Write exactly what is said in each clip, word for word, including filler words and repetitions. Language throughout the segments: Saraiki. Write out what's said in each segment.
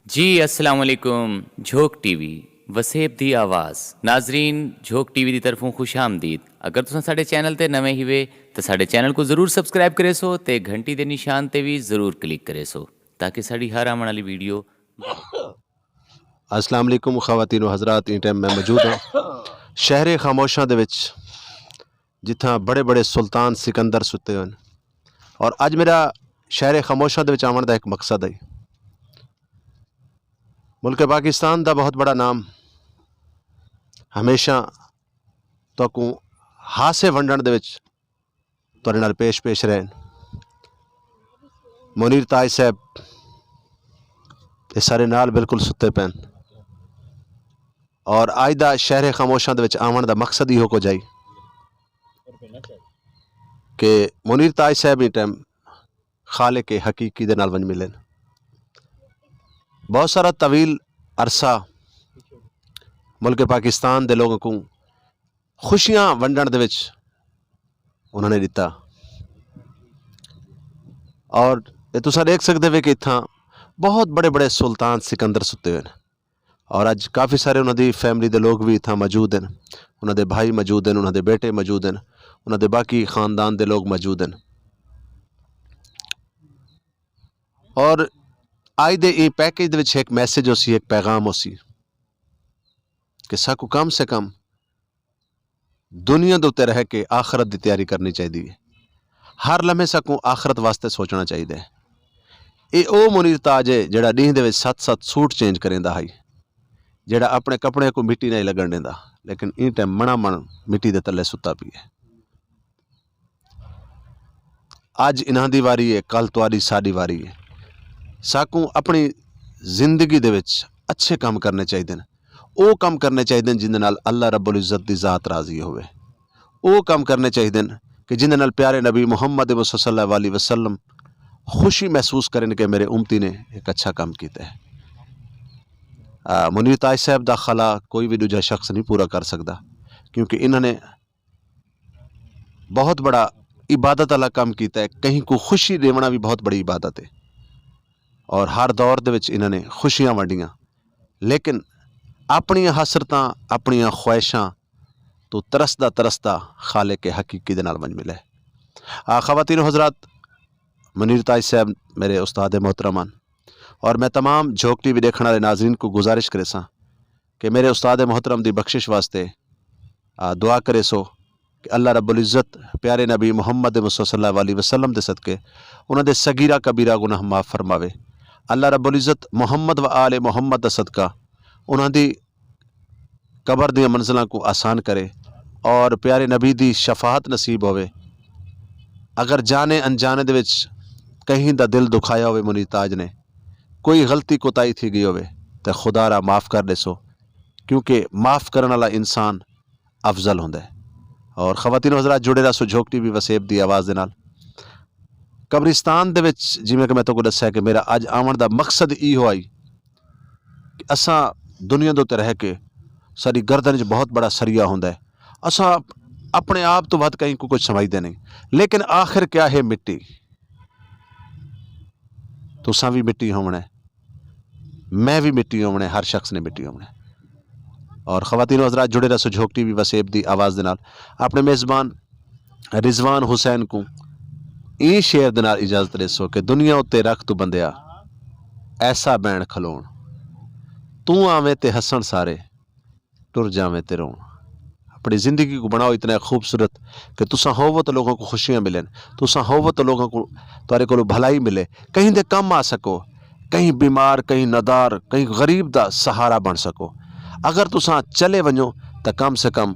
جی السلام علیکم، جھوک ٹی وی، وسیب دی آواز۔ ناظرین، جھوک ٹی وی دی طرفوں خوش آمدید۔ اگر تساں ساڈے چینل تے نویں ہیوے تاں ساڈے چینل کوں ضرور سبسکرائب کریسو تے گھنٹی دے نشان تے وی ضرور کلک کریسو تاکہ ساڈی ہر آوݨ والی ویڈیو۔ السلام علیکم خواتین و حضرات، ایں ٹائم میں موجود ہاں شہر خاموشاں دے وچ، جتھاں بڑے بڑے سلطان سکندر ستے ہوئے۔ اور اج میرا شہر خاموشاں دے وچ آوݨ دا ایک مقصد ہے۔ ملک پاکستان دا بہت بڑا نام ہمیشہ تہاکوں ہاسے ونڈݨ دے وچ تہاݙے نال پیش پیش رہن۔ منیر تاج صاحب اے سارے نال بالکل ستے پئن۔ اور اج دا شہر خاموشاں دے وچ آوݨ دا مقصد ایہو کجھ ہئی کہ منیر تاج صاحب ایں ٹائم خالق حقیقی دے نال ونڄ ملن۔ بہت سارا طویل عرصہ ملک پاکستان دے لوگوں کوں خوشیاں ونڈݨ دے وچ انہاں نے ݙتا۔ اور اے تساں ݙیکھ سڳدے وے کہ اتھاں بہت بڑے بڑے سلطان سکندر ستے ہوئے نے۔ اور اج کافی سارے انہاں دی فیملی دے لوگ وی اتھاں موجود ہیں، انہاں دے بھائی موجود ہیں، انہاں دے بیٹے موجود ہیں، انہاں دے باقی خاندان دے لوگ موجود ہیں۔ اور اج دے ایں پیکج دے وچ ایک میسج ہوسی، ایک پیغام ہوسی کہ ساکوں کم سے کم دنیا دے اتے رہ کے آخرت دی تیاری کرنی چاہیدی ہے۔ ہر لمحے ساکوں آخرت واسطے سوچنا چاہیدا ہے۔ اے او منیر تاج ہے جڑا ݙینہہ دے وچ ست ست سوٹ چینج کریندا ہئی، جڑا اپݨے کپڑیاں کوں مٹی نہیں لڳݨ ݙیندا، لیکن ایں ٹائم مݨا مݨ مٹی دے تلے ستا پیا ہے۔ اج انہاں دی واری ہے، کل تہاݙی ساݙی واری ہے۔ ساکوں اپݨی زندگی دے وچ اچھے کم کرنے چاہیدے نے۔ او کم کرنے چاہیدے نے جیندے نال اللہ رب العزت دی ذات راضی ہووے۔ او کم کرنے چاہیدے نے کہ جیندے نال پیارے نبی محمد مصطفیٰ صلی اللہ علیہ وسلم خوشی محسوس کرن کہ میرے امتی نے ایک اچھا کم کیتا ہے۔ آ، منیر تاج صاحب دا خلا کوئی وی ݙوجھا شخص نہیں پورا کر سڳدا، کیونکہ انہاں نے بہت بڑا عبادت والا کم کیتا ہے۔ کہیں کوں خوشی ݙیوݨا وی بہت بڑی عبادت ہے۔ اور ہر دور دے وچ انہاں نے خوشیاں ونڈیاں، لیکن اپݨیاں حسرتاں، اپݨیاں خواہشاں توں ترسدا ترسدا خالق حقیقی دے نال ونڄ ملے۔ آ، خواتین و حضرات، منیر تاج صاحب میرے استاد محترم ہن، اور میں تمام جھوک ٹی وی ݙیکھݨ والے ناظرین کوں گزارش کریساں کہ میرے استاد محترم دی بخشش واسطے، آ، دعا کریسو کہ اللہ رب العزت پیارے نبی محمد مصطفیٰ صلی اللہ علیہ وسلم دے صدقے انہاں دے صغیرہ کبیرہ گناہ معاف فرماوے۔ اللہ رب العزت محمد و آل محمد دا صدقہ انہاں دی قبر دیاں منزلاں کوں آسان کرے اور پیارے نبی دی شفاعت نصیب ہووے۔ اگر جانے انجانے دے وچ کہیں دا دل دکھایا ہووے منیر تاج نے، کوئی غلطی کوتاہی تھی ڳئی ہووے تے خدا را معاف کر ݙیسو، کیونکہ معاف کرݨ والا انسان افضل ہوندا ہے۔ اور خواتین و حضرات، جڑے رہسو جھوک ٹی وی وسیب دی آواز دے نال۔ قبرستان دے وچ جیویں کہ میں تہاکوں ݙسیا کہ میرا اڄ آوݨ دا مقصد ایہو ہئی کہ اساں دنیا دے اتے رہ کے ساݙی گردن وچ بہت بڑا سریا ہوندا ہے، اساں اپݨے آپ توں ودھ کہیں کوں کچھ سمجھدے نہیں، لیکن آخر کیا ہے؟ مٹی۔ تساں وی مٹی ہووݨا ہے، میں وی مٹی ہووݨا ہے، ہر شخص نے مٹی ہووݨا ہے۔ اور خواتین و حضرات، جڑے رہسو جھوک ٹی وی وسیب دی آواز دے نال۔ اپݨے میزبان رضوان حسین کوں ایں شعر دے نال اجازت ݙیسو کہ دنیا اتے رکھ توں بندیا ایسا بین کھلوݨ، توں آویں تے ہسݨ سارے، ٹر جاویں تے روݨ۔ اپݨی زندگی کوں بݨاؤ اتنا خوبصورت کہ تساں ہووو تاں لوکاں کوں خوشیاں ملن، تساں ہووو تاں لوکاں کوں، تہاݙے کولوں بھلائی ملے، کہیں دے کم آ سڳو، کہیں بیمار، کہیں ندار، کہیں غریب دا سہارا بݨ سڳو۔ اگر تساں چلے ونڄو تاں کم سے کم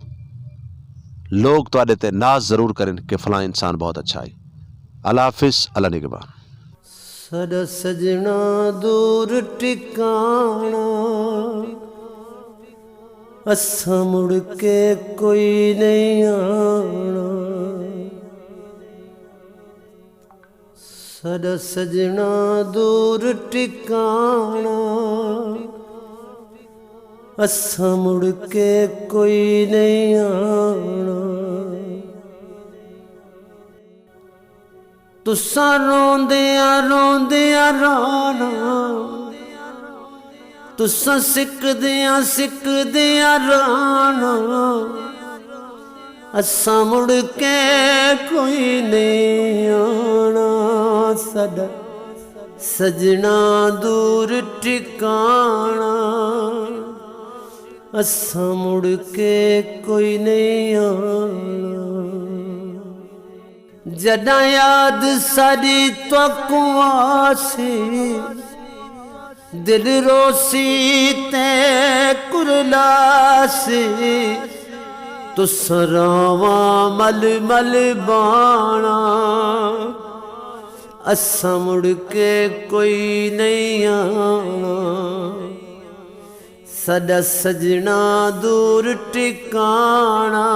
لوک تہاݙے تے ناز ضرور کرن کہ فلاں انسان بہت اچھا ہے۔ اللہ حافظ، اللہ نگہبان۔ ساݙا سڄݨا دور ٹکاݨا، اساں مڑ کے کوئی نہیں آݨا۔ ساݙا سڄݨا دور ٹکاݨا، اساں مڑ کے کوئی نہیں آݨا۔ تساں روندیاں روندیاں رانا، تساں سکدیاں سکدیاں رانا، اساں مڑ کے کوئی نہیں آنا۔ ساڈا سجنا دور ٹھکانا، اساں مڑ کے کوئی نہیں آنا۔ جݙاں یاد ساݙی تہاکوں آسی، دل روسی تے کرلاسی، تساں راواں مل مل باݨا، اساں مڑ کے کوئی نہیں آنا۔ ساݙا سڄݨا دور ٹکاݨا،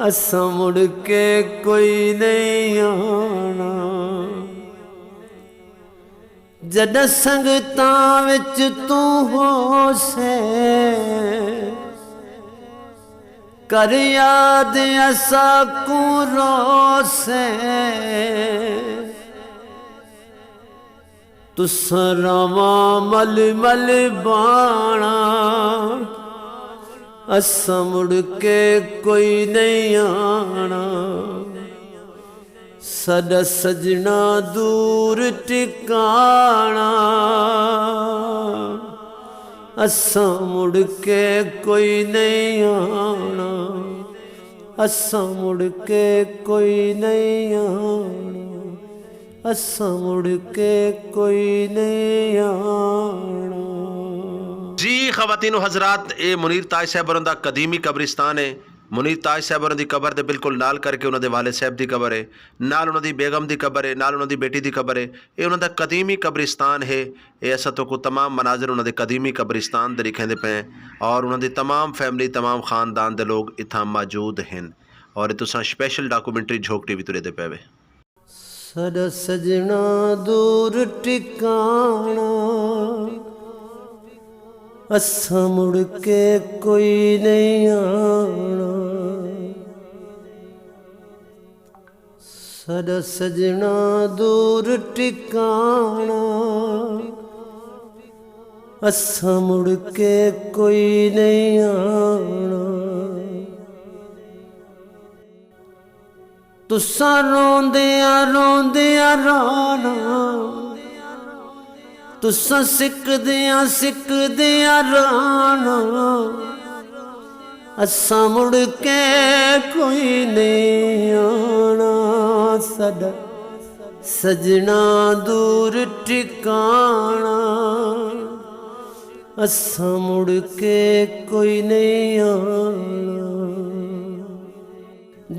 اساں مڑ کے کوئی نہیں آݨا۔ جݙاں سنگتاں وچ توں ہوسیں، کر یاد اساکوں روسیں۔ تساں راواں مل مل باݨا، اساں مڑ کے کوئی نہیں آݨا۔ ساݙا سڄݨا دور ٹکاݨا، اساں مڑ کے کوئی نہیں آݨا۔ اساں مڑ کے کوئی نہیں آݨا، اساں مڑ کے کوئی نہیں آݨا۔ جی خواتین و حضرات، اے منیر تاج صاحب ہوراں دا قدیمی قبرستان ہے۔ منیر تاج صاحب ہوراں دی قبر دے بالکل نال کر کے انہاں دے والد صاحب دی قبر ہے، نال انہاں دی بیگم دی قبر ہے، نال انہاں دی بیٹی دی قبر ہے۔ اے انہاں دا قدیمی قبرستان ہے۔ اے اساں تہاکوں تمام مناظر انہاں دے قدیمی قبرستان دے ݙکھیندے پئے ہیں اور انہاں دی تمام فیملی، تمام خاندان دے لوگ اتھاں موجود ہن۔ اور اے تساں سپیشل ڈاکومنٹری جھوک ٹی وی توں ݙیہدے پئے وے۔ ساݙا سڄݨا دور ٹکاݨا، اساں مڑ کے کوئی نہیں آݨا۔ ساݙا سڄݨا دور ٹکاݨا، اساں مڑ کے کوئی نہیں آݨا۔ تساں روندیاں روندیاں رانا، تساں سکدیاں سکدیاں رانا، اساں مڑ کے کوئی نہیں آنا۔ ساݙا سڄݨا دور ٹکاݨا، اساں مڑ کے کوئی نہیں آنا۔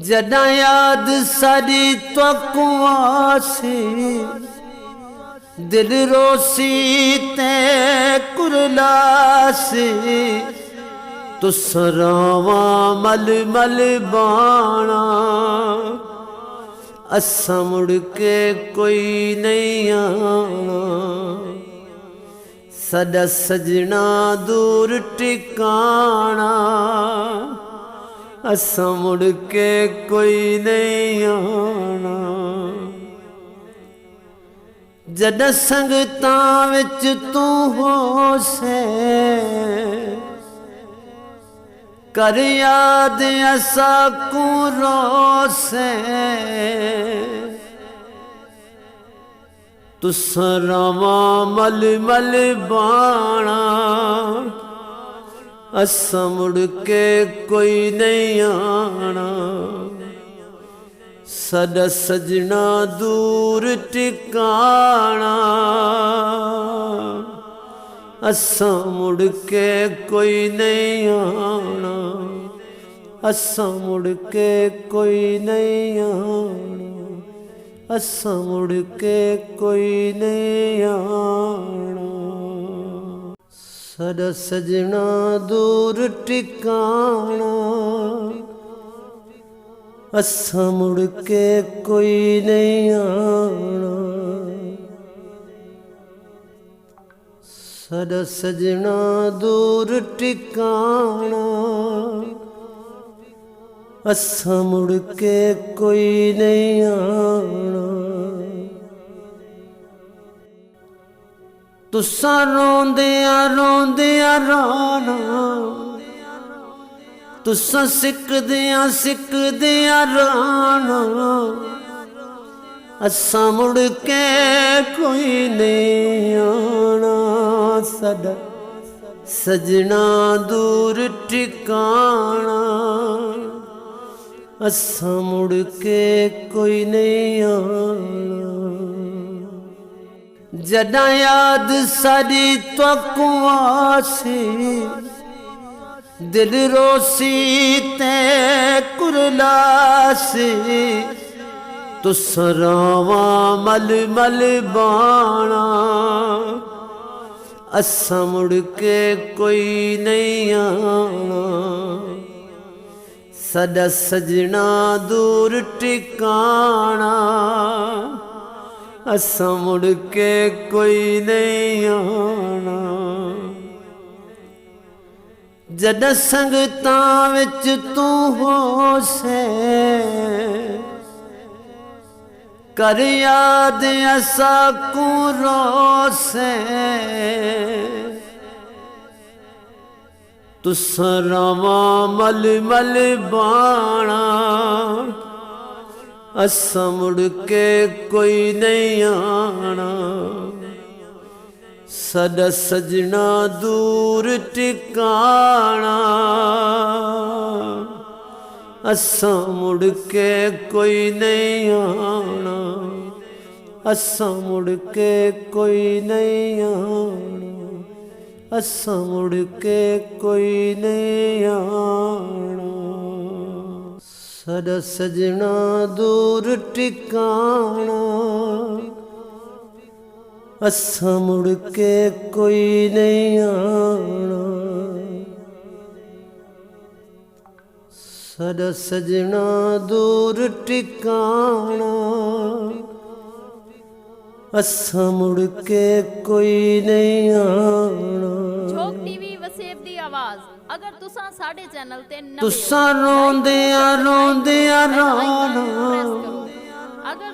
جݙاں یاد ساݙی تہاکوں آسی، دل روسی تے کرلاسی، تساں راواں مل مل باݨا، اساں مڑ کے کوئی نہیں آنا۔ ساݙا سڄݨا دور ٹکاݨا، اساں مڑ کے کوئی نہیں آݨا۔ جݙاں سنگتاں وچ توں ہوسیں، کر یاد اساکوں روسیں۔ تساں راواں مل مل باݨا، اساں مڑ کے کوئی نہیں آݨا۔ ساݙا سڄݨا دور ٹکاݨا، اساں مڑ کے کوئی نہیں آݨا۔ اساں مڑ کے کوئی نہیں آݨا، اساں مڑ کے کوئی نہیں آݨا۔ ساݙا سڄݨا دور ٹکاݨا، اساں مڑ کے کوئی نہیں آݨا۔ ساݙا سڄݨا دور ٹکاݨا، اساں مڑ کے کوئی نہیں آنا۔ تساں روندیاں روندیاں رانا، تساں سکدیاں سکدیاں رانا، اساں مڑ کے کوئی نہیں آنا۔ ساڈا سجنا دور ٹکانا، اساں مڑ کے کوئی نہیں آنا۔ جڈاں یاد ساڈی تہاکوں آسی، دل روسی تے کرلاسی، تساں راواں مل مل بانا، اساں مڑ کے کوئی نہیں آنا۔ ساڈا سجنا دور ٹکانا، اساں مڑ کے کوئی نہیں آنا۔ جڈاں سنگتاں وچ توں ہوسیں، کر یاد اساکوں روسیں۔ تساں راواں مل مل بانا، اساں مڑ کے کوئی نہیں آنا۔ ساڈا سجنا دور ٹکانا، اساں مڑ کے کوئی نہیں آنا۔ اساں مڑ کے کوئی نہیں آنا، اساں مڑ کے کوئی نہیں آنا۔ ساڈا سجنا دور ٹکانا، اساں مڑ کے کوئی نہیں آنا۔ ساڈا سجنا دور ٹکانا، اساں مڑ کے کوئی نہیں آنا۔ جھوک ٹی وی وسیب دی آواز۔ اگر تساں ساڈے چینل تے نویں ہو، تساں روندیاں روندیاں رانا، اگر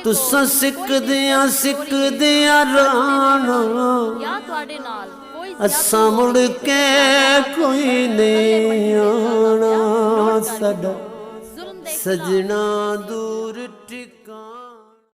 تساں سکدیاں سکدیاں رانا، اساں مڑ کے کوئی نہیں آنا۔ ساڈا سجنا دور